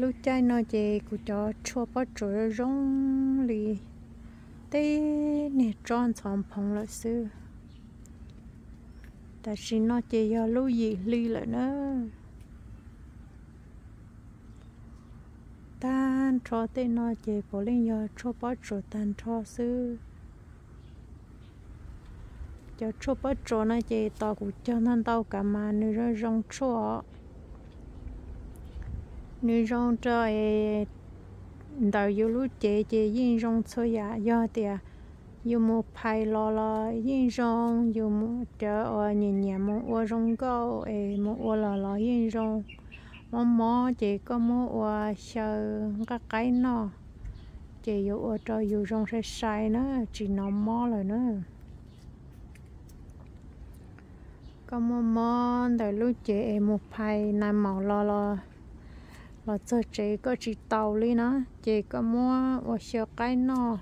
Lub caij no ces kuv cov tshuaj pob tsuas zoo zoo li tej niag tsob ntxhov phoov lawm xwb. Tam sim no ces yog lub yim hli lawm na. Tag nrho tej no ces puav leej yog tshuaj pob tsuas tag nrho xwb. Cov tshuaj pob tsuas no ces tos kuv cog ntau ntau kav mas nws zoo zoo tshuaj os. Nws zoo rau es ntawm yus lub cev ces yeej zoo txhua yam, yog tias yus mus phais los los yeej zoo, yus cov uas nyiam nyiam mus ua zoo nkauj es mus ua los los yeej zoo. Mob mob ces koj muab ua xyaw nqaij qaib noj, ces yuav ua rau yus zoo sai sai na, tsis hnov mob lawm na. Koj muaj mob ntawm lub cev es mus phais nag maum los los, los txog tsev koj tsis taus li na, ces koj muab ua xyaw qaib noj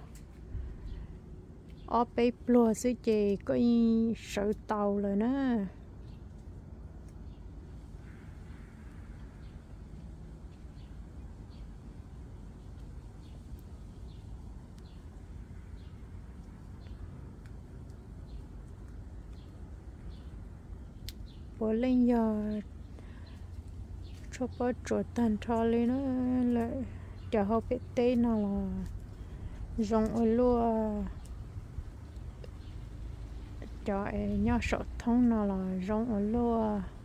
ob peb pluag xwb ces koj yeej sawv taus lawm na. Puav leej yog tshuaj pob tsuas tag nrho li na. Lawm cov hauv pem teb no los zoo ua luaj, cov es nyob saum thoob no los zoo ua luaj.